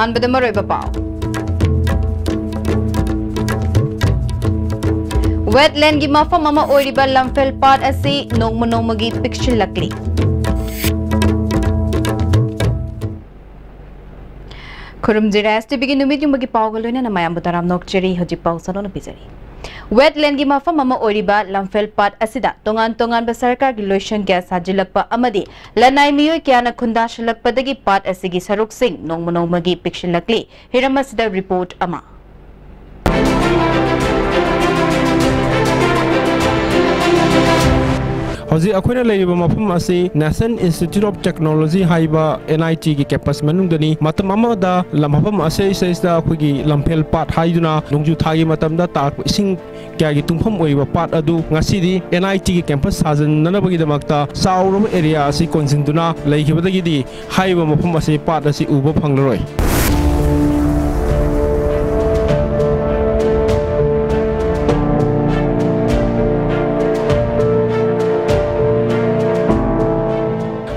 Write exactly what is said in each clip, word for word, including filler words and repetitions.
ꯑꯍꯥꯟꯕꯗ ꯃꯔꯨꯑꯣꯏꯕ ꯄꯥꯎ꯫ ꯋꯦꯠꯂꯦꯟꯒꯤ ꯃꯐꯝ ꯑꯃ ꯑꯣꯏꯔꯤꯕ ꯂꯝꯐꯦꯜ ꯄꯥꯠ ꯑꯁꯤ ꯅꯣꯡꯃ ꯅꯣꯡꯃꯒꯤ ꯄꯤꯛꯁꯤꯜꯂꯛꯂꯤ꯫ ꯈꯨꯔꯨꯝꯖꯔꯤ, ꯑꯦꯁ ꯇꯤ ꯚꯤꯒꯤ ꯅꯨꯃꯤꯠ ꯌꯨꯡꯕꯒꯤ ꯄꯥꯎꯒ ꯂꯣꯏꯅꯅ ꯃꯌꯥꯝꯕꯨ ꯇꯔꯥꯝꯅ ꯑꯣꯛꯆꯔꯤ꯫ ꯍꯧꯖꯤꯛ ꯄꯥꯎ ꯁꯟꯗꯣꯛꯅ ꯄꯤꯖꯔꯤ꯫ ꯋꯦꯠꯂꯦꯟꯒꯤ ꯃꯐꯝ ꯑꯃ ꯑꯣꯏꯔꯤꯕ ꯂꯝꯐꯦꯜ ꯄꯥꯠ ꯑꯁꯤꯗ ꯇꯣꯉꯥꯟ ꯇꯣꯉꯥꯟꯕ ꯁꯔꯀꯥꯔꯒꯤ ꯂꯣꯏꯁꯪ ꯀꯌꯥ ꯁꯥꯖꯤꯜꯂꯛꯄ ꯑꯃꯗꯤ ꯂꯅꯥꯏ ꯃꯤꯑꯣꯏ ꯀꯌꯥꯅ ꯈꯨꯟꯗꯥꯁꯤꯜꯂꯛꯄꯗꯒꯤ ꯄꯥꯠ ꯑꯁꯤꯒꯤ ꯁꯔꯨꯛꯁꯤꯡ ꯅꯣꯡꯃ ꯅꯣꯡꯃꯒꯤ ꯄꯤꯛꯁꯤꯜꯂꯛꯂꯤ꯫ ꯍꯤꯔꯝ ꯑꯁꯤꯗ ꯔꯤꯄꯣꯔꯠ ꯑꯃ꯫ ꯍꯧꯖꯤꯛ ꯑꯩꯈꯣꯏꯅ ꯂꯩꯔꯤꯕ ꯃꯐꯝ ꯑꯁꯤ National Institute of Technology ꯍꯥꯏꯕ N I T ꯒꯤ campus ꯃꯅꯨꯡꯗꯅꯤ꯫ ꯃꯇꯝ ꯑꯃꯗ ꯂꯝ, ꯃꯐꯝ ꯑꯁꯤꯁꯤꯗ ꯑꯩꯈꯣꯏꯒꯤ ꯂꯝꯐꯦꯜ ꯄꯥꯠ ꯍꯥꯏꯗꯨꯅ ꯅꯣꯡꯖꯨ ꯊꯥꯒꯤ ꯃꯇꯝꯗ ꯇꯥꯔꯛꯄ ꯏꯁꯤꯡ ꯀꯌꯥꯒꯤ ꯇꯨꯡꯐꯝ ꯑꯣꯏꯔꯤꯕ ꯄꯥꯠ ꯑꯗꯨ ꯉꯁꯤꯗꯤ N I T ꯒꯤ campus ꯁꯥꯖꯤꯟꯅꯅꯕꯒꯤꯗꯃꯛꯇ ꯆꯥꯎꯔꯕ area ꯑꯁꯤ ꯀꯣꯟꯁꯤꯟꯗꯨꯅ ꯂꯩꯈꯤꯕꯗꯒꯤꯗꯤ ꯍꯥꯏꯔꯤꯕ ꯃꯐꯝ ꯑꯁꯤ, ꯄꯥꯠ ꯑꯁꯤ ꯎꯕ ꯐꯪꯂꯔꯣꯏ꯫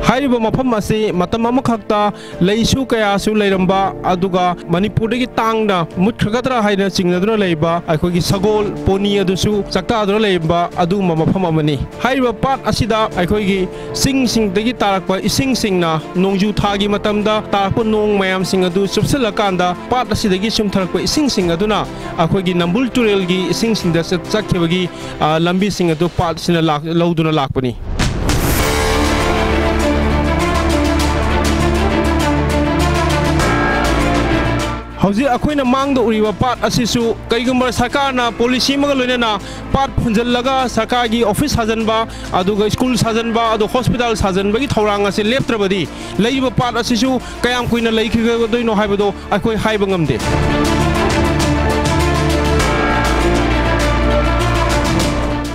ꯍꯥꯏꯔꯤꯕ ꯃꯐꯝ ꯑꯁꯤ ꯃꯇꯝ ꯑꯃꯈꯛꯇ ꯂꯩꯁꯨ ꯀꯌꯥꯁꯨ ꯂꯩꯔꯝꯕ, ꯑꯗꯨꯒ ꯃꯅꯤꯄꯨꯔꯗꯒꯤ ꯇꯥꯡꯅ ꯃꯨꯠꯈ꯭ꯔꯒꯗ꯭ꯔꯥ ꯍꯥꯏꯅ ꯆꯤꯡꯅꯗꯨꯅ ꯂꯩꯕ ꯑꯩꯈꯣꯏꯒꯤ ꯁꯒꯣꯜ, pony ꯑꯗꯨꯁꯨ ꯆꯥꯛꯇꯥꯗꯨꯅ ꯂꯩꯔꯝꯕ ꯑꯗꯨꯒꯨꯝꯕ ꯃꯐꯝ ꯑꯃꯅꯤ꯫ ꯍꯥꯏꯔꯤꯕ ꯄꯥꯠ ꯑꯁꯤꯗ ꯑꯩꯈꯣꯏꯒꯤ ꯆꯤꯡꯁꯤꯡꯗꯒꯤ ꯇꯥꯔꯛꯄ ꯏꯁꯤꯡꯁꯤꯡꯅ ꯅꯣꯡꯖꯨ ꯊꯥꯒꯤ ꯃꯇꯝꯗ ꯇꯥꯔꯛꯄ ꯅꯣꯡ ꯃꯌꯥꯝꯁꯤꯡ ꯑꯗꯨ ꯆꯨꯞꯁꯤꯜꯂꯀꯥꯟꯗ, ꯄꯥꯠ ꯑꯁꯤꯗꯒꯤ ꯆꯨꯝꯊꯔꯛꯄ ꯏꯁꯤꯡꯁꯤꯡ ꯑꯗꯨꯅ ꯑꯩꯈꯣꯏꯒꯤ ꯅꯝꯕꯨꯜ ꯇꯨꯔꯦꯜꯒꯤ ꯏꯁꯤꯡꯁꯤꯡꯗ ꯆꯠ-, ꯆꯠꯈꯤꯕꯒꯤ, ꯑ, ꯂꯝꯕꯤꯁꯤꯡ ꯑꯗꯨ ꯄꯥꯠꯁꯤꯅ ꯂꯥꯛ-, ꯂꯧꯗꯨꯅ ꯂꯥꯛꯄꯅꯤ꯫ ꯍꯧꯖꯤꯛ ꯑꯩꯈꯣꯏꯅ ꯃꯥꯡꯗ ꯎꯔꯤꯕ ꯄꯥꯠ ꯑꯁꯤꯁꯨ ꯀꯔꯤꯒꯨꯝꯕ ꯁꯔꯀꯥꯔꯅ policy ꯑꯃꯒ ꯂꯣꯏꯅꯅ ꯄꯥꯠ ꯐꯨꯟꯖꯜꯂꯒ ꯁꯔꯀꯥꯔꯒꯤ office ꯁꯥꯖꯟꯕ, ꯑꯗꯨꯒ school ꯁꯥꯖꯟꯕ, ꯑꯗꯨ hospital ꯁꯥꯖꯟꯕꯒꯤ ꯊꯧꯔꯥꯡ ꯑꯁꯤ ꯂꯦꯞꯇ꯭ꯔꯕꯗꯤ, ꯂꯩꯔꯤꯕ ꯄꯥꯠ ꯑꯁꯤꯁꯨ ꯀꯌꯥꯝ ꯀꯨꯏꯅ ꯂꯩꯈꯤꯒꯗꯣꯏꯅꯣ ꯍꯥꯏꯕꯗꯣ ꯑꯩꯈꯣꯏ ꯍꯥꯏꯕ ꯉꯝꯗꯦ꯫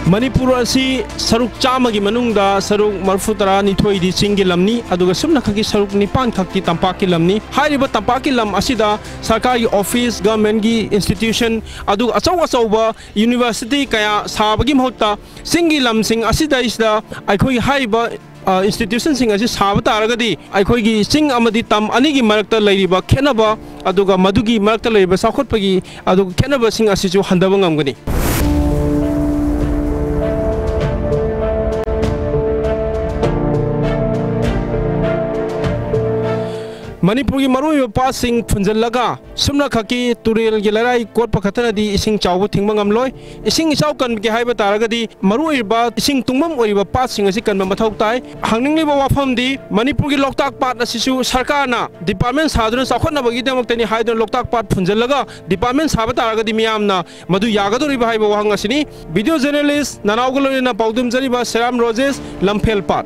ꯃꯅꯤꯄꯨꯔ ꯑꯁꯤ ꯁꯔꯨꯛ ꯆꯥꯝꯃꯒꯤ ꯃꯅꯨꯡꯗ ꯁꯔꯨꯛ ꯃꯔꯤꯐꯨ ꯇꯔꯥꯅꯤꯊꯣꯏꯗꯤ ꯆꯤꯡꯒꯤ ꯂꯝꯅꯤ, ꯑꯗꯨꯒ ꯁꯨꯞꯅꯈꯛꯀꯤ ꯁꯔꯨꯛ ꯅꯤꯄꯥꯟ ꯈꯛꯇꯤ ꯇꯝꯄꯥꯛꯀꯤ ꯂꯝꯅꯤ꯫ ꯍꯥꯏꯔꯤꯕ ꯇꯝꯄꯥꯛꯀꯤ ꯂꯝ ꯑꯁꯤꯗ ꯁꯔꯀꯥꯔꯒꯤ office, government ꯀꯤ institution, ꯑꯗꯨꯒ ꯑꯆꯧ ꯑꯆꯧꯕ university ꯀꯌꯥ ꯁꯥꯕꯒꯤ ꯃꯍꯨꯠꯇ, ꯆꯤꯡꯒꯤ ꯂꯝꯁꯤꯡ ꯑꯁꯤꯗꯩꯁꯤꯗ ꯑꯩꯈꯣꯏꯒꯤ ꯍꯥꯏꯔꯤꯕ ꯑ, institutionꯁꯤꯡ ꯑꯁꯤ ꯁꯥꯕ ꯇꯥꯔꯒꯗꯤ ꯑꯩꯈꯣꯏꯒꯤ ꯆꯤꯡ ꯑꯃꯗꯤ ꯇꯝ ꯑꯅꯤꯒꯤ ꯃꯔꯛꯇ ꯂꯩꯔꯤꯕ ꯈꯦꯠꯅꯕ, ꯑꯗꯨꯒ ꯃꯗꯨꯒꯤ ꯃꯔꯛꯇ ꯂꯩꯔꯤꯕ ꯆꯥꯎꯈꯠꯄꯒꯤ, ꯑꯗꯨꯒ ꯈꯦꯠꯅꯕꯁꯤꯡ ꯑꯁꯤꯁꯨ ꯍꯟꯊꯕ ꯉꯝꯒꯅꯤ꯫ ꯃꯅꯤꯄꯨꯔꯒꯤ ꯃꯔꯨꯑꯣꯏꯕ ꯄꯥꯠꯁꯤꯡ ꯐꯨꯟꯖꯜꯂꯒ ꯁꯨꯞꯅꯈꯛꯀꯤ ꯇꯨꯔꯦꯜꯒꯤ ꯂꯩꯔꯥꯏ ꯀꯣꯠꯄ ꯈꯛꯇꯅꯗꯤ ꯏꯁꯤꯡ ꯆꯥꯎꯕ ꯊꯤꯡꯕ ꯉꯝꯂꯣꯏ꯫ ꯏꯁꯤꯡ ꯏꯆꯥꯎ ꯀꯟꯕꯒꯦ ꯍꯥꯏꯕ ꯇꯥꯔꯒꯗꯤ ꯃꯔꯨꯑꯣꯏꯕ ꯏꯁꯤꯡ ꯇꯨꯡꯐꯝ ꯑꯣꯏꯔꯤꯕ ꯄꯥꯠꯁꯤꯡ ꯑꯁꯤ ꯀꯟꯕ ꯃꯊꯧ ꯇꯥꯏ꯫ ꯍꯪꯅꯤꯡꯂꯤꯕ ꯋꯥꯐꯝꯗꯤ ꯃꯅꯤꯄꯨꯔꯒꯤ ꯂꯣꯛꯇꯥꯛ ꯄꯥꯠ ꯑꯁꯤꯁꯨ ꯁꯔꯀꯥꯔꯅ department ꯁꯥꯗꯨꯅ ꯆꯥꯎꯈꯠꯅꯕꯒꯤꯗꯃꯛꯇꯅꯤ ꯍꯥꯏꯗꯨꯅ ꯂꯣꯛꯇꯥꯛ ꯄꯥꯠ ꯐꯨꯟꯖꯜꯂꯒ department ꯁꯥꯕ ꯇꯥꯔꯒꯗꯤ ꯃꯤꯌꯥꯝꯅ ꯃꯗꯨ ꯌꯥꯒꯗꯧꯔꯤꯕ ꯍꯥꯏꯕ ꯋꯥꯍꯪ ꯑꯁꯤꯅꯤ꯫ Video journalist ꯅꯅꯥꯎꯒ ꯂꯣꯏꯅꯅ ꯄꯥꯎꯗꯝꯖꯔꯤꯕ ꯁꯦꯔꯥꯝ ꯔꯣꯖꯦꯁ, ꯂꯝꯐꯦꯜ ꯄꯥꯠ꯫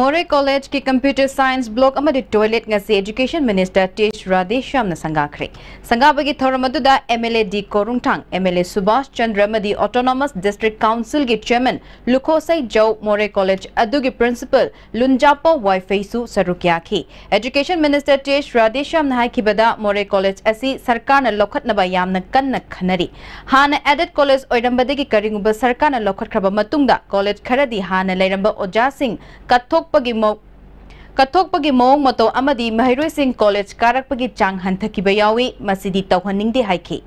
ꯃꯣꯔꯦ ꯀꯣꯂꯦꯖꯀꯤ computer science block ꯑꯃꯗꯤ toilet ꯉꯁꯤ Education Minister ꯇꯦꯖ ꯔꯥꯙꯦꯁ꯭ꯌꯥꯝꯅ ꯁꯪꯒꯥꯈ꯭ꯔꯦ꯫ ꯁꯪꯒꯥꯕꯒꯤ ꯊꯧꯔꯝ ꯑꯗꯨꯗ M L A D ꯀꯣꯔꯨꯡꯊꯥꯡ, M L A Subhas Chandra ꯑꯃꯗꯤ Autonomous District Councilꯒꯤ chairman ꯂꯨꯈꯣꯁꯩ ꯖꯧ, ꯃꯣꯔꯦ ꯀꯣꯂꯦꯖ ꯑꯗꯨꯒꯤ principal ꯂꯨꯟꯖꯥꯄꯧ ꯋꯥꯏꯐꯩꯁꯨ ꯁꯔꯨꯛ ꯌꯥꯈꯤ꯫ Education Minister ꯇꯦꯖ ꯔꯥꯙꯦꯁ꯭ꯌꯥꯝꯅ ꯍꯥꯏꯈꯤꯕꯗ, ꯃꯣꯔꯦ ꯀꯣꯂꯦꯖ ꯑꯁꯤ ꯁꯔꯀꯥꯔꯅ ꯂꯧꯈꯠꯅꯕ ꯌꯥꯝꯅ ꯀꯟꯅ ꯈꯟꯅꯔꯤ꯫ ꯍꯥꯟꯅ aided ꯀꯣꯂꯦꯖ ꯑꯣꯏꯔꯝꯕꯗꯒꯤ ꯀꯔꯤꯒꯨꯝꯕ ꯁꯔꯀꯥꯔꯅ ꯂꯧꯈꯠꯈ꯭ꯔꯕ ꯃꯇꯨꯡꯗ ꯀꯣꯂꯦꯖ ꯈꯔꯗꯤ ꯍꯥꯟꯅ ꯂꯩꯔꯝꯕ ꯑꯣꯖꯥꯁꯤꯡ ꯀꯠꯊꯣꯛꯄꯒꯤ ꯃꯑꯣ-, ꯀꯠꯊꯣꯛꯄꯒꯤ ꯃꯑꯣꯡ ꯃꯇꯧ ꯑꯃꯗꯤ ꯃꯍꯩꯔꯣꯏꯁꯤꯡ ꯀꯣꯂꯦꯖ ꯀꯥꯔꯛꯄꯒꯤ ꯆꯥꯡ ꯍꯟꯊꯈꯤꯕ ꯌꯥꯎꯏ, ꯃꯁꯤꯗꯤ ꯇꯧꯍꯟꯅꯤꯡꯗꯦ ꯍꯥꯏꯈꯤ꯫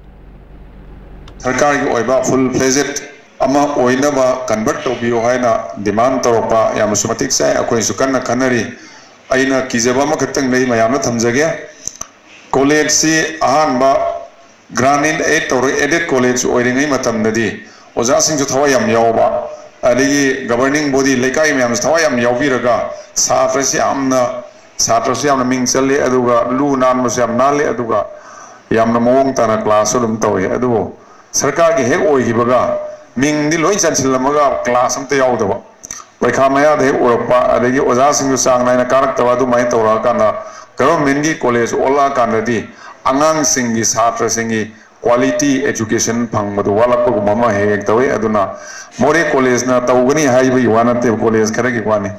ꯁꯔꯀꯥꯔꯒꯤ ꯑꯣꯏꯕ full fledged ꯑꯃ ꯑꯣꯏꯅꯕ convert ꯇꯧꯕꯤꯌꯨ ꯍꯥꯏꯅ demand ꯇꯧꯔꯛꯄ ꯌꯥꯝꯅꯁꯨ ꯃꯇꯤꯛ ꯆꯥꯏ꯫ ꯑꯩꯈꯣꯏꯅꯁꯨ ꯀꯟꯅ ꯈꯟꯅꯔꯤ꯫ ꯑꯩꯅ ꯀꯤꯖꯕ ꯑꯃꯈꯛꯇꯪ ꯂꯩ, ꯃꯌꯥꯝꯅ ꯊꯝꯖꯒꯦ꯫ ꯀꯣꯂꯦꯖꯁꯤ ꯑꯍꯥꯟꯕ grant in aid ꯇꯧꯔꯒ aided ꯀꯣꯂꯦꯖ ꯑꯣꯏꯔꯤꯉꯩ ꯃꯇꯝꯗꯗꯤ ꯑꯣꯖꯥꯁꯤꯡꯁꯨ ꯊꯋꯥꯏ ꯌꯥꯝ ꯌꯥꯎꯕ, ꯑꯗꯒꯤ governing body, ꯂꯩꯀꯥꯏ ꯃꯌꯥꯝꯁꯨ ꯊꯋꯥꯏ ꯌꯥꯝ ꯌꯥꯎꯕꯤꯔꯒ ꯁꯥꯇ꯭ꯔꯁꯤ ꯌꯥꯝꯅ, ꯁꯥꯇ꯭ꯔꯁꯨ ꯌꯥꯝꯅ ꯃꯤꯡ ꯆꯜꯂꯤ, ꯑꯗꯨꯒ ꯂꯨ ꯅꯥꯟꯕꯁꯨ ꯌꯥꯝ ꯅꯥꯜꯂꯤ, ꯑꯗꯨꯒ ꯌꯥꯝꯅ ꯃꯑꯣꯡ ꯇꯥꯅ class ꯁꯨ ꯑꯗꯨꯝ ꯇꯧꯏ꯫ ꯑꯗꯨꯕꯨ ꯁꯔꯀꯥꯔꯒꯤ ꯍꯦꯛ ꯑꯣꯏꯈꯤꯕꯒ ꯃꯤꯡꯗꯤ ꯂꯣꯏ ꯆꯟꯁꯤꯜꯂꯝꯃꯒ class ꯑꯝꯇ ꯌꯥꯎꯗꯕ, ꯄꯩꯈꯥ ꯃꯌꯥꯗ ꯍꯦꯛ ꯑꯣꯏꯔꯛꯄ, ꯑꯗꯒꯤ ꯑꯣꯖꯥꯁꯤꯡꯁꯨ ꯆꯥꯡ ꯅꯥꯏꯅ ꯀꯥꯔꯛꯇꯕ, ꯑꯗꯨꯃꯥꯏꯅ ꯇꯧꯔꯛꯑꯀꯥꯟꯗ government ꯀꯤ ꯀꯣꯂꯦꯖ ꯑꯣꯜꯂꯛꯑꯀꯥꯟꯗꯗꯤ ꯑꯉꯥꯡꯁꯤꯡꯒꯤ, ꯁꯥꯇ꯭ꯔꯁꯤꯡꯒꯤ quality education ꯐꯪꯕꯗꯨ ꯋꯥꯠꯂꯛꯄꯒꯨꯝꯕ ꯑꯃ ꯍꯦꯛ ꯍꯦꯛ ꯇꯧꯏ꯫ ꯑꯗꯨꯅ ꯃꯣꯔꯦ ꯀꯣꯂꯦꯖꯅ ꯇꯧꯒꯅꯤ ꯍꯥꯏꯕꯒꯤ ꯋꯥ ꯅꯠꯇꯦ, ꯀꯣꯂꯦꯖ ꯈꯔꯒꯤ ꯋꯥꯅꯤ꯫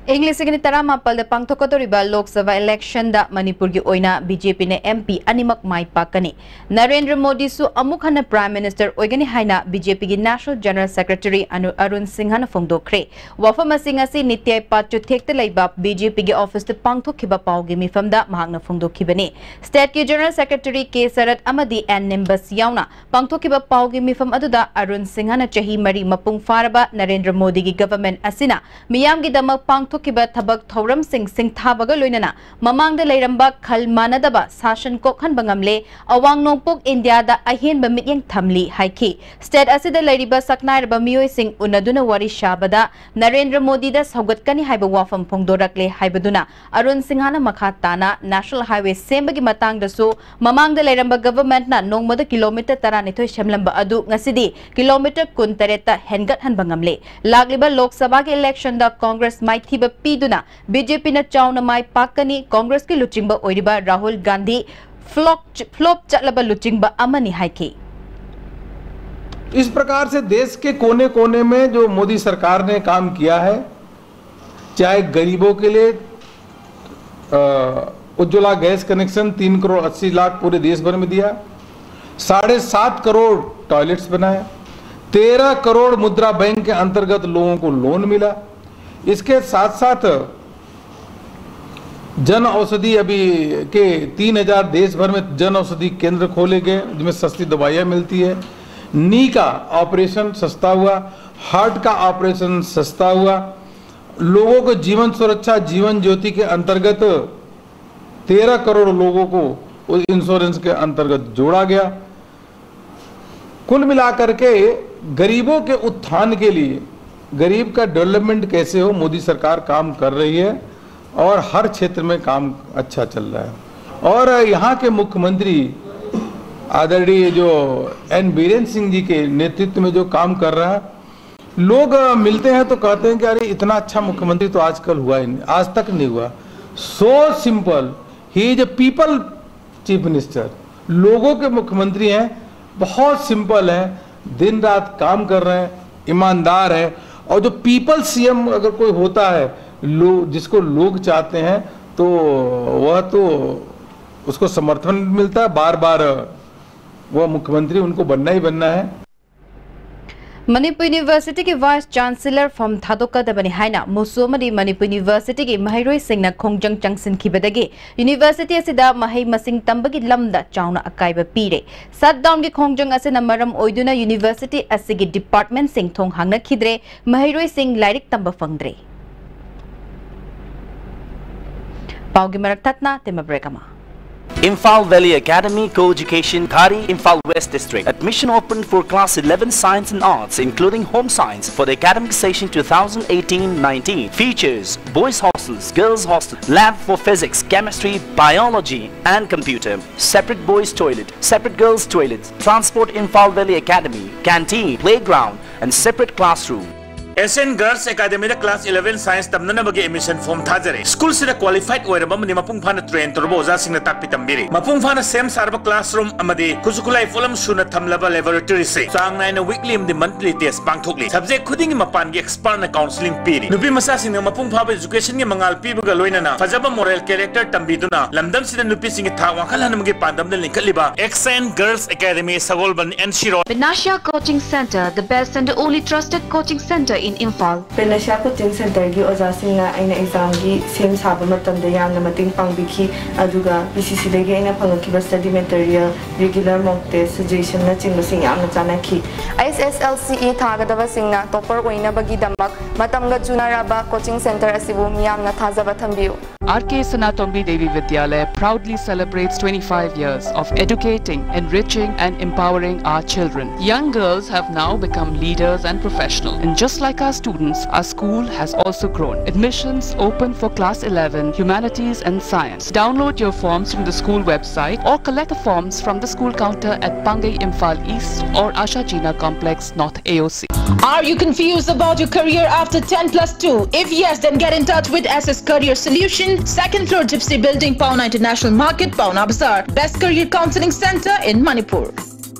ꯏꯪ ꯂꯤꯁꯤꯡ ꯑꯅꯤ ꯇꯔꯥꯃꯥꯄꯜꯗ ꯄꯥꯡꯊꯣꯛꯀꯗꯧꯔꯤꯕ ꯂꯣꯛ ꯁꯚꯥ ꯏꯂꯦꯛꯁꯟꯗ ꯃꯅꯤꯄꯨꯔꯒꯤ ꯑꯣꯏꯅ ꯕꯤ ꯖꯦ ꯄꯤꯅ ꯑꯦꯝ ꯄꯤ ꯑꯅꯤꯃꯛ ꯃꯥꯏ ꯄꯥꯛꯀꯅꯤ꯫ ꯅꯔꯦꯟꯗ꯭ꯔ ꯃꯣꯗꯤꯁꯨ ꯑꯃꯨꯛ ꯍꯟꯅ Prime Minister ꯑꯣꯏꯒꯅꯤ ꯍꯥꯏꯅ ꯕꯤ ꯖꯦ ꯄꯤꯒꯤ National General Secretary Anu-, Arun ꯁꯤꯡꯍꯅ ꯐꯣꯡꯗꯣꯛꯈ꯭ꯔꯦ꯫ ꯋꯥꯐꯝ ꯑꯁꯤ ꯉꯁꯤ ꯅꯤꯇ꯭ꯌꯥꯏ ꯄꯥꯠ ꯆꯨꯊꯦꯛꯇ ꯂꯩꯕ ꯕꯤ ꯖꯦ ꯄꯤꯒꯤ ꯑꯣꯐꯤꯁꯇ ꯄꯥꯡꯊꯣꯛꯈꯤꯕ ꯄꯥꯎꯒꯤ ꯃꯤꯐꯝꯗ ꯃꯍꯥꯛꯅ ꯐꯣꯡꯗꯣꯛꯈꯤꯕꯅꯤ꯫ ꯁ꯭ꯇꯦꯠꯀꯤ General Secretary ꯀꯦ ꯁꯔꯠ ꯑꯃꯗꯤ ꯑꯦꯟ ꯅꯤꯝꯕꯁ ꯌꯥꯎꯅ ꯄꯥꯡꯊꯣꯛꯈꯤꯕ ꯄꯥꯎꯒꯤ ꯃꯤꯐꯝ ꯑꯗꯨꯗ ꯑꯔꯨꯟ ꯁꯤꯡꯍꯅ ꯆꯍꯤ ꯃꯔꯤ ꯃꯄꯨꯡ ꯐꯥꯔꯕ ꯅꯔꯦꯟꯗ꯭ꯔ ꯃꯣꯗꯤꯒꯤ ꯒꯚꯔꯟꯃꯦꯟꯠ ꯑꯁꯤꯅ ꯃꯤꯌꯥꯝꯒꯤꯗꯃꯛ ꯄꯥꯡꯊꯣꯛꯈꯤꯕ ꯊꯕꯛ ꯊꯧꯔꯝꯁꯤꯡ ꯁꯤꯡꯊꯥꯕꯒ ꯂꯣꯏꯅꯅ ꯃꯃꯥꯡꯗ ꯂꯩꯔꯝꯕ ꯈꯜ ꯃꯥꯟꯅꯗꯕ ꯁꯥꯁꯟ ꯀꯣꯛꯍꯟꯕ ꯉꯝꯂꯦ, ꯑꯋꯥꯡ ꯅꯣꯡꯄꯣꯛ ꯏꯟꯗꯤꯌꯥꯗ ꯑꯍꯦꯟꯕ ꯃꯤꯠꯌꯦꯡ ꯊꯝꯂꯤ ꯍꯥꯏꯈꯤ꯫ ꯁ꯭ꯇꯦꯠ ꯑꯁꯤꯗ ꯂꯩꯔꯤꯕ ꯁꯛꯅꯥꯏꯔꯕ ꯃꯤꯑꯣꯏꯁꯤꯡ ꯎꯅꯗꯨꯅ ꯋꯥꯔꯤ ꯁꯥꯕꯗ ꯅꯔꯦꯟꯗ꯭ꯔ ꯃꯣꯗꯤꯗ ꯁꯧꯒꯠꯀꯅꯤ ꯍꯥꯏꯕ ꯋꯥꯐꯝ ꯐꯣꯡꯗꯣꯔꯛꯂꯦ ꯍꯥꯏꯕꯗꯨꯅ ꯑꯔꯨꯟ ꯁꯤꯡꯍꯅ ꯃꯈꯥ ꯇꯥꯅ National Highway ꯁꯦꯝꯕꯒꯤ ꯃꯇꯥꯡꯗꯁꯨ ꯃꯃꯥꯡꯗ ꯂꯩꯔꯝꯕ ꯒꯚꯔꯟꯃꯦꯟꯠꯅ ꯅꯣꯡꯃꯗ ꯀꯤꯂꯣꯃꯤꯇꯔ ꯇꯔꯥꯅꯤꯊꯣꯏ ꯁꯦꯝꯂꯝꯕ ꯑꯗꯨ ꯉꯁꯤꯗꯤ ꯀꯤꯂꯣꯃꯤꯇꯔ ꯀꯨꯟꯇꯔꯦꯠꯇ ꯍꯦꯟꯒꯠꯍꯟꯕ ꯉꯝꯂꯦ꯫ ꯂꯥꯛꯂꯤꯕ ꯂꯣꯛ ꯁꯚꯥꯒꯤ ꯏꯂꯦꯛꯁꯟꯗ ꯀꯣꯡꯒ꯭ꯔꯦꯁ ꯃꯥꯏꯊꯤꯕ ꯄꯤꯗꯨꯅ ꯕꯤ ꯖꯦ ꯄꯤꯅ ꯆꯥꯎꯅ ꯃꯥꯏ ꯄꯥꯛꯀꯅꯤ꯫ ꯀꯣꯡꯒ꯭ꯔꯦꯁꯀꯤ ꯂꯨꯆꯤꯡꯕ ꯑꯣꯏꯔꯤꯕ ꯔꯥꯍꯨꯜ ꯒꯥꯟꯙꯤ ꯐ꯭ꯂꯣꯞ, ꯐ꯭ꯂꯣꯞ ꯆꯠꯂꯕ ꯂꯨꯆꯤꯡꯕ ꯑꯃꯅꯤ ꯍꯥꯏꯈꯤ꯫ इस प्रकार से देश के कोने कोने में जो मोदी सरकार ने काम किया है, चाहे गरीबों के लिए, अ, उज्ज्वला गैस कनेक्शन तीन करोड़ अस्सी लाख पूरे देश भर में दिया, साढ़े सात करोड़ टॉयलेट्स बनाया, तेरह करोड़ मुद्रा बैंक के अंतर्गत लोगों को लोन मिला। इसके साथ साथ जन औषधि अभी के तीन हज़ार देश भर में जन औषधि केंद्र खोले गए, जिसमें सस्ती दवाइयाँ मिलती है। नी का ऑपरेशन सस्ता हुआ, हार्ट का ऑपरेशन सस्ता हुआ, लोगों को जीवन सुरक्षा, जीवन ज्योति के अंतर्गत तेरह करोड़ लोगों को उस इंश्योरेंस के अंतर्गत जोड़ा गया। कुल मिलाकर के गरीबों के उत्थान के लिए, गरीब का डेवलपमेंट कैसे हो, मोदी सरकार काम कर रही है और हर क्षेत्र में काम अच्छा चल रहा है। और यहाँ के मुख्यमंत्री आदरणीय जो एन बीरेन सिंह जी के नेतृत्व में जो काम कर रहा है, लोग, अ, मिलते हैं तो कहते हैं कि अरे, इतना अच्छा मुख्यमंत्री तो आजकल हुआ ही नहीं, आज तक नहीं हुआ। So simple, he is a people chief minister, लोगों के मुख्यमंत्री हैं, बहुत सिंपल हैं, दिन रात काम कर रहे हैं, ईमानदार है। और जो पीपल सीएम अगर कोई होता है लोग, जिसको लोग चाहते हैं, तो वह तो उसको समर्थन मिलता है, बार बार वह मुख्यमंत्री उनको बनना ही बनना है। ꯃꯅꯤꯄꯨꯔ ꯌꯨꯅꯤꯚꯔꯁꯤꯇꯤꯒꯤ ꯚꯥꯏꯁ ꯆꯥꯟꯁꯦꯂꯔ ꯐꯝ ꯊꯥꯗꯣꯛꯀꯗꯕꯅꯤ ꯍꯥꯏꯅ ꯃꯨꯁꯨ ꯑꯃꯗꯤ ꯃꯅꯤꯄꯨꯔ ꯌꯨꯅꯤꯚꯔꯁꯤꯇꯤꯒꯤ ꯃꯍꯩꯔꯣꯏꯁꯤꯡꯅ ꯈꯣꯡꯖꯪ ꯆꯪꯁꯤꯟꯈꯤꯕꯗꯒꯤ ꯌꯨꯅꯤꯚꯔꯁꯤꯇꯤ ꯑꯁꯤꯗ ꯃꯍꯩ ꯃꯁꯤꯡ ꯇꯝꯕꯒꯤ ꯂꯝꯗ ꯆꯥꯎꯅ ꯑꯀꯥꯏꯕ ꯄꯤꯔꯦ꯫ ꯁꯠ ꯗꯥꯎꯟꯒꯤ ꯈꯣꯡꯖꯪ ꯑꯁꯤꯅ ꯃꯔꯝ ꯑꯣꯏꯗꯨꯅ ꯌꯨꯅꯤꯚꯔꯁꯤꯇꯤ ꯑꯁꯤꯒꯤ ꯗꯤꯄꯥꯔꯠꯃꯦꯟꯁꯤꯡ ꯊꯣꯡ ꯍꯥꯡꯅꯈꯤꯗ꯭ꯔꯦ꯫ ꯃꯍꯩꯔꯣꯏꯁꯤꯡ ꯂꯥꯏꯔꯤꯛ ꯇꯝꯕ ꯐꯪꯗ꯭ꯔꯦ꯫ ꯄꯥꯎꯒꯤ ꯃꯔꯛ ꯊꯠꯅ ꯇꯦꯝꯕ ꯕ꯭ꯔꯦꯛ ꯑꯃ꯫ Imphal Valley Academy, Co-education, Ghari, Imphal West District. Admission open for class eleven Science and Arts, including Home Science, for the academic session two thousand eighteen nineteen. Features: boys' hostels, girls' hostel, lab for physics, chemistry, biology, and computer. Separate boys' toilet, separate girls' toilet, transport Imphal Valley Academy, canteen, playground, and separate classroom. S N Girls Academyꯗ class eleven Science ꯇꯝꯅꯅꯕꯒꯤ admission form ꯊꯥꯖꯔꯦ꯫ ꯁ꯭ꯀꯨꯜꯁꯤꯗ qualified ꯑꯣꯏꯔꯕ ꯑꯃꯗꯤ ꯃꯄꯨꯡ ꯐꯥꯅ train ꯇꯧꯔꯕ ꯑꯣꯖꯥꯁꯤꯡꯅ ꯇꯥꯛꯄꯤ ꯇꯝꯕꯤꯔꯤ꯫ ꯃꯄꯨꯡ ꯐꯥꯅ ꯁꯦꯝ ꯁꯥꯔꯕ classroom ꯑꯃꯗꯤ ꯈꯨꯠꯁꯨ ꯈꯨꯠꯂꯥꯏ ꯄꯣꯠꯂꯝ ꯁꯨꯅ ꯊꯝꯂꯕ laboratoryꯁꯦ ꯆꯥꯡ ꯅꯥꯏꯅ weekly ꯑꯃꯗꯤ monthly test ꯄꯥꯡꯊꯣꯛꯂꯤ꯫ Subject ꯈꯨꯗꯤꯡꯒꯤ ꯃꯄꯥꯟꯒꯤ expertꯅ counselling ꯄꯤꯔꯤ꯫ ꯅꯨꯄꯤ ꯃꯆꯥꯁꯤꯡꯅ ꯃꯄꯨꯡ ꯐꯥꯕ educationꯒꯤ ꯃꯉꯥꯜ ꯄꯤꯕꯒ ꯂꯣꯏꯅꯅ ꯐꯖꯕ moral character ꯇꯝꯕꯤꯗꯨꯅ ꯂꯝꯗꯝꯁꯤꯗ ꯅꯨꯄꯤꯁꯤꯡꯒꯤ ꯊꯥꯛ ꯋꯥꯡꯈꯠꯍꯟꯅꯕꯒꯤ ꯄꯥꯟꯗꯝꯗ ꯂꯤꯡꯈꯠꯂꯤꯕ S N Girls Academy Sagolband N C Road꯫ Panacea Coaching Center, the best and the only trusted coaching center in Imphal. Panacea Coaching Centerꯒꯤ ꯑꯣꯖꯥꯁꯤꯡꯅ ꯑꯩꯅ examꯒꯤ ꯁꯦꯝ ꯁꯥꯕ ꯃꯇꯝꯗ ꯌꯥꯝꯅ ꯃꯇꯦꯡ ꯄꯥꯡꯕꯤꯈꯤ꯫ ꯑꯗꯨꯒ P C Cꯗꯒꯤ ꯑꯩꯅ ꯐꯪꯉꯛꯈꯤꯕ study material, regular mock test, suggestionꯅꯆꯤꯡꯕꯁꯤꯡ ꯌꯥꯝꯅ ꯆꯥꯟꯅꯈꯤ꯫ S S L C E ꯊꯥꯒꯗꯕꯁꯤꯡꯅ topper ꯑꯣꯏꯅꯕꯒꯤꯗꯃꯛ ꯃꯇꯝꯒ ꯆꯨꯅꯔꯕ coaching center ꯑꯁꯤꯕꯨ ꯃꯤꯌꯥꯝꯅ ꯊꯥꯖꯕ ꯊꯝꯕꯤꯌꯨ꯫ R K Sanatombi Devi Vidyalaya proudly celebrates twenty-five years of educating, enriching, and empowering our children. Young girls have now become leaders and professionals. And just like our students, our school has also grown. Admissions open for class eleven, humanities, and science. Download your forms from the school website or collect the forms from the school counter at Pangai Imphal East or Asha Jina Complex North A O C. Are you confused about your career after ten plus two? If yes, then get in touch with S S Career Solution, second floor Gypsy Building, Paona International Market, Paona Bazaar. Best career counseling center in Manipur.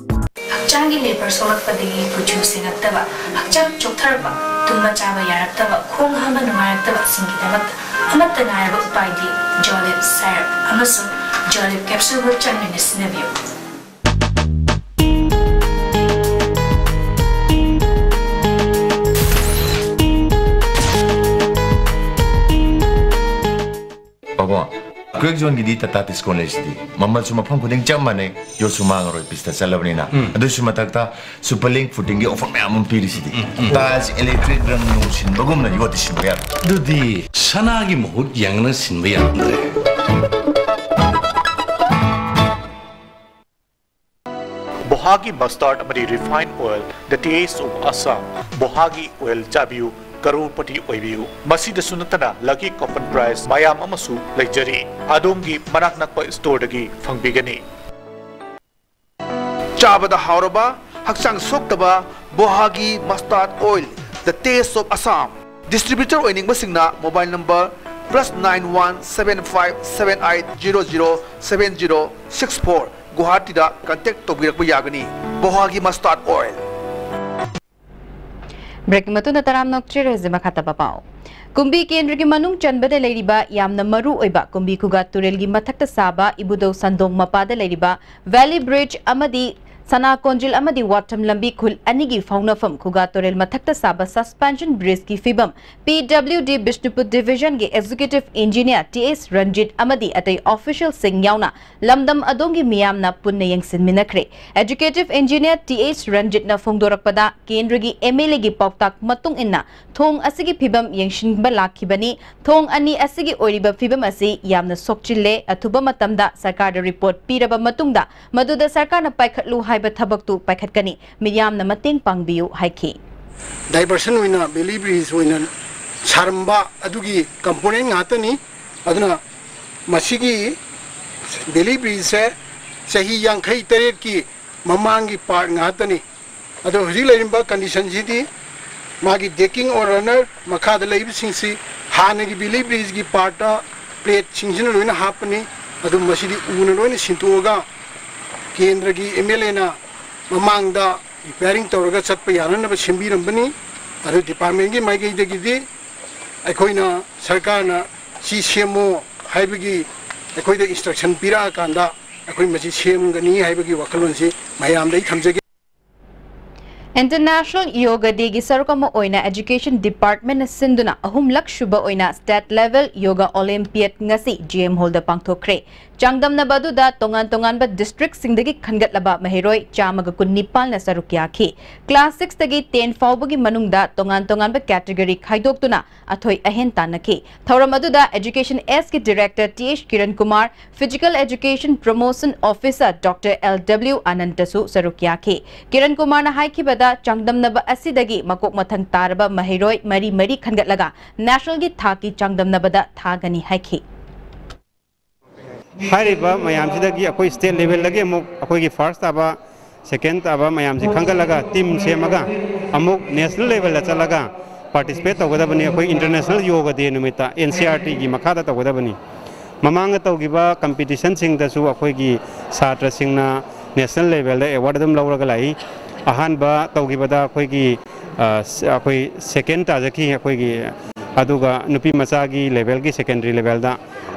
ꯍꯛꯆꯥꯡꯒꯤ labour ꯁꯣꯛꯂꯛꯄꯗꯒꯤ ꯀꯨꯆꯨ ꯁꯦꯡꯉꯛꯇꯕ, ꯍꯛꯆꯥꯡ ꯆꯣꯛꯊꯔꯛꯄ, ꯇꯨꯝꯕ ꯆꯥꯕ ꯌꯥꯔꯛꯇꯕ, ꯈꯣꯡ ꯍꯥꯝꯕ ꯅꯨꯡꯉꯥꯏꯔꯛꯇꯕꯁꯤꯡꯒꯤꯗꯃꯛꯇ ꯑꯃꯠꯇ ꯉꯥꯏꯔꯕ ꯎꯄꯥꯏꯗꯤ Jolib syrup ꯑꯃꯁꯨꯡ Jolib capsule ꯕꯨ ꯆꯥꯡ ꯅꯥꯏꯅ ꯁꯤꯖꯤꯟꯅꯕꯤꯌꯨ꯫ ꯄꯥꯕꯨꯡ, ꯀ꯭ꯔꯦꯛ ꯖꯣꯟꯒꯤꯗꯤ ꯇꯥꯇꯥ ꯗꯤꯁꯀꯥꯎꯟ ꯂꯩꯁꯤꯗꯤ꯫ ꯃꯃꯜꯁꯨ ꯃꯐꯝ ꯈꯨꯗꯤꯡ ꯆꯞ ꯃꯥꯟꯅꯩ, ꯌꯣꯠꯁꯨ ꯃꯥꯡꯉꯔꯣꯏ, ꯄꯤꯁꯇ ꯆꯠꯂꯕꯅꯤꯅ꯫ ꯎꯝ꯫ ꯑꯗꯨꯁꯨ ꯃꯊꯛꯇ ꯁꯨꯄꯔ ꯂꯤꯡ ꯐꯨꯇꯤꯡꯒꯤ ꯑꯣꯐꯔ ꯃꯌꯥꯝ ꯑꯃ ꯄꯤꯔꯤꯁꯤꯗꯤ꯫ ꯎꯝ, ꯎꯝ꯫ ꯇꯥꯏꯜꯁ, ꯏꯂꯦꯛꯇ꯭ꯔꯤꯛ, ꯔꯪ ꯅꯨꯡ ꯁꯤꯟꯕꯒꯨꯝꯅ ꯌꯣꯠꯇꯤ ꯁꯤꯟꯕ ꯌꯥꯔꯣꯏ꯫ ꯑꯗꯨꯗꯤ ꯁꯅꯥꯒꯤ ꯃꯍꯨꯠ ꯌꯦꯡꯉꯅ ꯁꯤꯟꯕ ꯌꯥꯔꯝꯗ꯭ꯔꯦ꯫ ꯕꯣꯍꯥꯒꯤ ꯃꯁꯇꯥꯔꯗ ꯑꯃꯗꯤ refine oil, the taste of Assam꯫ ꯕꯣꯍꯥꯒꯤ ꯑꯣꯏꯜ ꯆꯥꯕꯤꯌꯨ, ꯀꯔꯣꯔꯄꯇꯤ ꯑꯣꯏꯕꯤꯌꯨ꯫ ꯃꯁꯤꯗꯁꯨ ꯅꯠꯇꯅ ꯂꯛꯀꯤ ꯀꯣꯄꯟ ꯄ꯭ꯔꯥꯏꯖ ꯃꯌꯥꯝ ꯑꯃꯁꯨ ꯂꯩꯖꯔꯤ꯫ ꯑꯗꯣꯝꯒꯤ ꯃꯅꯥꯛ ꯅꯛꯄ ꯁ꯭ꯇꯣꯔꯗꯒꯤ ꯐꯪꯕꯤꯒꯅꯤ꯫ ꯆꯥꯕꯗ ꯍꯥꯎꯔꯕ, ꯍꯛꯆꯥꯡ ꯁꯣꯛꯇꯕ ꯕꯣꯍꯥꯒꯤ mustard oil, the taste of Assam꯫ Distributor ꯑꯣꯏꯅꯤꯡꯕꯁꯤꯡꯅ mobile number plus nine one seven five seven eight zero zero seven zero six four, ꯒꯨꯋꯥꯍꯥꯇꯤꯗ ꯀꯟꯇꯦꯛ ꯇꯧꯕꯤꯔꯛꯄ ꯌꯥꯒꯅꯤ꯫ ꯕꯣꯍꯥꯒꯤ ꯃꯁꯇꯥꯔꯗ ꯑꯣꯏꯜ꯫ ꯕ꯭ꯔꯦꯛꯀꯤ ꯃꯇꯨꯡꯗ ꯇꯔꯥꯝꯅ ꯑꯣꯛꯆꯔꯤ꯫ ꯍꯧꯖꯤꯛ ꯃꯈꯥ ꯇꯥꯕ ꯄꯥꯎ꯫ ꯀꯨꯝꯕꯤ ꯀꯦꯟꯗ꯭ꯔꯒꯤ ꯃꯅꯨꯡ ꯆꯟꯕꯗ ꯂꯩꯔꯤꯕ ꯌꯥꯝꯅ ꯃꯔꯨ ꯑꯣꯏꯕ ꯀꯨꯝꯕꯤ ꯈꯨꯒꯥ ꯇꯨꯔꯦꯜꯒꯤ ꯃꯊꯛꯇ ꯁꯥꯕ ꯏꯕꯨꯙꯧ ꯁꯟꯗꯣꯡ ꯃꯄꯥꯗ ꯂꯩꯔꯤꯕ ꯚꯦꯂꯤ ꯕ꯭ꯔꯤꯖ ꯑꯃꯗꯤ ꯁꯅꯥ ꯀꯣꯟꯖꯤꯜ ꯑꯃꯗꯤ ꯋꯥꯊꯝ ꯂꯝꯕꯤ ꯈꯨꯜ ꯑꯅꯤꯒꯤ ꯐꯥꯎꯅꯐꯝ ꯈꯨꯒꯥ ꯇꯨꯔꯦꯜ ꯃꯊꯛꯇ ꯁꯥꯕ ꯁꯁꯄꯦꯟꯁꯟ ꯕ꯭ꯔꯤꯖꯀꯤ ꯐꯤꯕꯝ ꯄꯤ ꯗꯕ꯭ꯂꯤꯎ ꯗꯤ ꯕꯤꯁꯅꯨꯄꯨꯔ ꯗꯤꯚꯤꯖꯟꯒꯤ ꯑꯦꯛꯖꯤꯀ꯭ꯌꯨꯇꯤꯚ ꯏꯟꯖꯤꯅꯤꯌꯔ ꯇꯤ ꯑꯦꯁ ꯔꯟꯖꯤꯠ ꯑꯃꯗꯤ ꯑꯇꯩ ꯑꯣꯐꯤꯁꯤꯌꯦꯜꯁꯤꯡ ꯌꯥꯎꯅ ꯂꯝꯗꯝ ꯑꯗꯣꯝꯒꯤ ꯃꯤꯌꯥꯝꯅ ꯄꯨꯟꯅ ꯌꯦꯡꯁꯤꯟꯃꯤꯟꯅꯈ꯭ꯔꯦ꯫ ꯑꯦꯛꯖꯤꯀ꯭ꯌꯨꯇꯤꯚ ꯏꯟꯖꯤꯅꯤꯌꯔ ꯇꯤ ꯑꯦꯁ ꯔꯟꯖꯤꯠꯅ ꯐꯣꯡꯗꯣꯔꯛꯄꯗ, ꯀꯦꯟꯗ꯭ꯔꯒꯤ ꯑꯦꯝ ꯑꯦꯜ ꯑꯦꯒꯤ ꯄꯥꯎꯇꯥꯛ ꯃꯇꯨꯡ ꯏꯟꯅ ꯊꯣꯡ ꯑꯁꯤꯒꯤ ꯐꯤꯕꯝ ꯌꯦꯡꯁꯤꯟꯕ ꯂꯥꯛꯈꯤꯕꯅꯤ꯫ ꯊꯣꯡ ꯑꯅꯤ ꯑꯁꯤꯒꯤ ꯑꯣꯏꯔꯤꯕ ꯐꯤꯕꯝ ꯑꯁꯤ ꯌꯥꯝꯅ ꯁꯣꯛꯆꯤꯜꯂꯦ꯫ ꯑꯊꯨꯕ ꯃꯇꯝꯗ ꯁꯔꯀꯥꯔꯗ ꯔꯤꯄꯣꯔꯠ ꯄꯤꯔꯕ ꯃꯇꯨꯡꯗ ꯃꯗꯨꯗ ꯁꯔꯀꯥꯔꯅ ꯄꯥꯏꯈꯠꯂꯨ ꯍꯥꯏꯕ ꯊꯕꯛꯇꯨ ꯄꯥꯏꯈꯠꯀꯅꯤ꯫ ꯃꯤꯌꯥꯝꯅ ꯃꯇꯦꯡ ꯄꯥꯡꯕꯤꯌꯨ ꯍꯥꯏꯈꯤ꯫ ꯗꯥꯏꯚꯔꯁꯟ ꯑꯣꯏꯅ ꯚꯦꯂꯤ ꯕ꯭ꯔꯤꯖ ꯑꯣꯏꯅ ꯁꯥꯔꯝꯕ ꯑꯗꯨꯒꯤ ꯀꯝꯄꯣꯅꯦꯟ ꯉꯥꯛꯇꯅꯤ꯫ ꯑꯗꯨꯅ ꯃꯁꯤꯒꯤ ꯚꯦꯂꯤ ꯕ꯭ꯔꯤꯖꯁꯦ ꯆꯍꯤ ꯌꯥꯡꯈꯩ ꯇꯔꯦꯠꯀꯤ ꯃꯃꯥꯡꯒꯤ ꯄꯥꯔꯠ ꯉꯥꯛꯇꯅꯤ꯫ ꯑꯗꯣ ꯍꯧꯖꯤꯛ ꯂꯩꯔꯤꯕ ꯀꯟꯗꯤꯁꯟꯁꯤꯗꯤ ꯃꯥꯒꯤ ꯗꯦꯀꯤꯡ ꯑꯣꯔ ꯔꯟꯅꯔ ꯃꯈꯥꯗ ꯂꯩꯕꯁꯤꯡꯁꯤ ꯍꯥꯟꯅꯒꯤ ꯚꯦꯂꯤ ꯕ꯭ꯔꯤꯖꯀꯤ ꯄꯥꯔꯠꯇ ꯄ꯭ꯂꯦꯠꯁꯤꯡꯁꯤꯅ ꯂꯣꯏꯅ ꯍꯥꯞꯄꯅꯤ꯫ ꯑꯗꯨ ꯃꯁꯤꯗꯤ ꯎꯅ ꯂꯣꯏꯅ ꯁꯤꯟꯇꯣꯛꯑꯒ ꯀꯦꯟꯗ꯭ꯔꯒꯤ ꯑꯦꯝ ꯑꯦꯜ ꯑꯦꯅ ꯃꯃꯥꯡꯗ ꯔꯤꯄꯤꯌꯥꯔꯤꯡ ꯇꯧꯔꯒ ꯆꯠꯄ ꯌꯥꯅꯅꯕ ꯁꯦꯝꯕꯤꯔꯝꯕꯅꯤ꯫ ꯑꯗꯨ departmentꯀꯤ ꯃꯥꯏꯀꯩꯗꯒꯤꯗꯤ ꯑꯩꯈꯣꯏꯅ ꯁꯔꯀꯥꯔꯅ ꯁꯤ ꯁꯦꯝꯃꯣ ꯍꯥꯏꯕꯒꯤ ꯑꯩꯈꯣꯏꯗ instruction ꯄꯤꯔꯛꯑꯀꯥꯟꯗ ꯑꯩꯈꯣꯏ ꯃꯁꯤ ꯁꯦꯝꯒꯅꯤ ꯍꯥꯏꯕꯒꯤ ꯋꯥꯈꯜꯂꯣꯟꯁꯤ ꯃꯌꯥꯝꯗ ꯑꯩ ꯊꯝꯖꯒꯦ꯫ International Yoga Dayꯒꯤ ꯁꯔꯨꯛ ꯑꯃ ꯑꯣꯏꯅ Education Departmentꯅ ꯁꯤꯟꯗꯨꯅ ꯑꯍꯨꯝꯂꯛ ꯁꯨꯕ ꯑꯣꯏꯅ State Level Yoga Olympiad ꯉꯁꯤ G M Hallꯗ ꯄꯥꯡꯊꯣꯛꯈ꯭ꯔꯦ꯫ ꯆꯥꯡꯗꯝꯅꯕ ꯑꯗꯨꯗ ꯇꯣꯉꯥꯟ ꯇꯣꯉꯥꯟꯕ districtꯁꯤꯡꯗꯒꯤ ꯈꯟꯒꯠꯂꯕ ꯃꯍꯩꯔꯣꯏ ꯆꯥꯝꯃꯒ ꯀꯨꯟꯅꯤꯄꯥꯜꯅ ꯁꯔꯨꯛ ꯌꯥꯈꯤ꯫ Class sixꯇꯒꯤ ten ꯐꯥꯎꯕꯒꯤ ꯃꯅꯨꯡꯗ ꯇꯣꯉꯥꯟ ꯇꯣꯉꯥꯟꯕ category ꯈꯥꯏꯗꯣꯛꯇꯨꯅ ꯑꯊꯣꯏ ꯑꯍꯦꯟ ꯇꯥꯟꯅꯈꯤ꯫ ꯊꯧꯔꯝ ꯑꯗꯨꯗ Education Sꯒꯤ Director Th Kiran Kumar, Physical Education Promotion Officer Doctor L W Anantaꯁꯨ ꯁꯔꯨꯛ ꯌꯥꯈꯤ꯫ ꯀꯤꯔꯟ ꯀꯨꯃꯥꯔꯅ ꯍꯥꯏꯈꯤꯕꯗ, ꯆꯥꯡꯗꯝꯅꯕ ꯑꯁꯤꯗꯒꯤ ꯃꯀꯣꯛ ꯃꯊꯪ ꯇꯥꯔꯕ ꯃꯍꯩꯔꯣꯏ ꯃꯔꯤ ꯃꯔꯤ ꯈꯟꯒꯠꯂꯒ nationalꯒꯤ ꯊꯥꯛꯀꯤ ꯆꯥꯡꯗꯝꯅꯕꯗ ꯊꯥꯒꯅꯤ ꯍꯥꯏꯈꯤ꯫ ꯍꯥꯏꯔꯤꯕ ꯃꯌꯥꯝꯁꯤꯗꯒꯤ ꯑꯩꯈꯣꯏ state levelꯗꯒꯤ ꯑꯃꯨꯛ ꯑꯩꯈꯣꯏꯒꯤ first ꯇꯥꯕ, second ꯇꯥꯕ ꯃꯌꯥꯝꯁꯤ ꯈꯟꯒꯠꯂꯒ team ꯁꯦꯝꯃꯒ ꯑꯃꯨꯛ national levelꯗ ꯆꯠꯂꯒ participate ꯇꯧꯒꯗꯕꯅꯤ꯫ ꯑꯩꯈꯣꯏ International Yoga Day ꯅꯨꯃꯤꯠꯇ N C E R Tꯒꯤ ꯃꯈꯥꯗ ꯇꯧꯒꯗꯕꯅꯤ꯫ ꯃꯃꯥꯡꯗ ꯇꯧꯈꯤꯕ competitionꯁꯤꯡꯗꯁꯨ ꯑꯩꯈꯣꯏꯒꯤ ꯁꯥꯇ꯭ꯔꯁꯤꯡꯅ national levelꯗ award ꯑꯗꯨꯝ ꯂꯧꯔꯒ ꯂꯥꯛꯏ꯫ ꯑꯍꯥꯟꯕ ꯇꯧꯈꯤꯕꯗ ꯑꯩꯈꯣꯏꯒꯤ, ꯑ, ꯁ-, ꯑꯩꯈꯣꯏ second ꯇꯥꯖꯈꯤ ꯑꯩꯈꯣꯏꯒꯤ, ꯑꯗꯨꯒ ꯅꯨꯄꯤ ꯃꯆꯥꯒꯤ levelꯒꯤ secondary levelꯗ꯫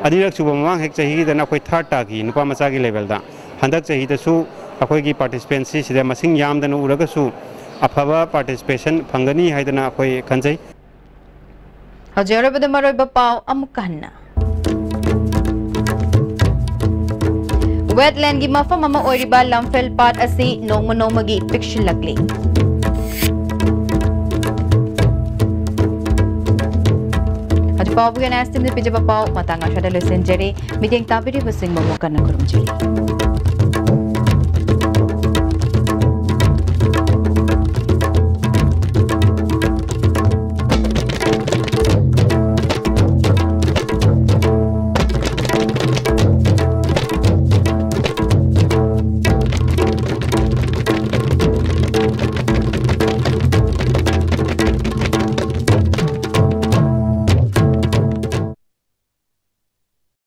ꯑꯅꯤꯔꯛ ꯁꯨꯕ ꯃꯃꯥꯡ ꯍꯦꯛ ꯆꯍꯤꯒꯤꯗꯅ ꯑꯩꯈꯣꯏ third ꯇꯥꯈꯤ ꯅꯨꯄꯥ ꯃꯆꯥꯒꯤ levelꯗ꯫ ꯍꯟꯗꯛ ꯆꯍꯤꯗꯁꯨ ꯑꯩꯈꯣꯏꯒꯤ participantꯁꯤ ꯁꯤꯗ ꯃꯁꯤꯡ ꯌꯥꯝꯗꯅ ꯎꯔꯒꯁꯨ ꯑꯐꯕ participation ꯐꯪꯒꯅꯤ ꯍꯥꯏꯗꯅ ꯑꯩꯈꯣꯏ ꯈꯟꯖꯩ꯫ ꯍꯧꯖꯤꯛ ꯑꯔꯣꯏꯕꯗ ꯃꯔꯨꯑꯣꯏꯕ ꯄꯥꯎ ꯑꯃꯨꯛꯀ ꯍꯟꯅ꯫ Wetlandꯒꯤ ꯃꯐꯝ ꯑꯃ ꯑꯣꯏꯔꯤꯕ ꯂꯝꯐꯦꯜ ꯄꯥꯠ ꯑꯁꯤ ꯅꯣꯡꯃ ꯅꯣꯡꯃꯒꯤ ꯄꯤꯛꯁꯤꯜꯂꯛꯂꯤ꯫ ꯍꯧꯖꯤꯛ ꯐꯥꯎꯕꯒꯤ ꯑꯣꯏꯅ S T Mꯅ ꯄꯤꯖꯕ ꯄꯥꯎ ꯃꯇꯥꯡ ꯑꯁꯤꯗ ꯂꯣꯏꯁꯤꯟꯖꯔꯦ꯫ ꯃꯤꯠꯌꯦꯡ ꯇꯥꯕꯤꯔꯤꯕꯁꯤꯡꯕꯨ ꯑꯃꯨꯛ ꯍꯟꯅ ꯈꯨꯔꯨꯝꯖꯔꯤ꯫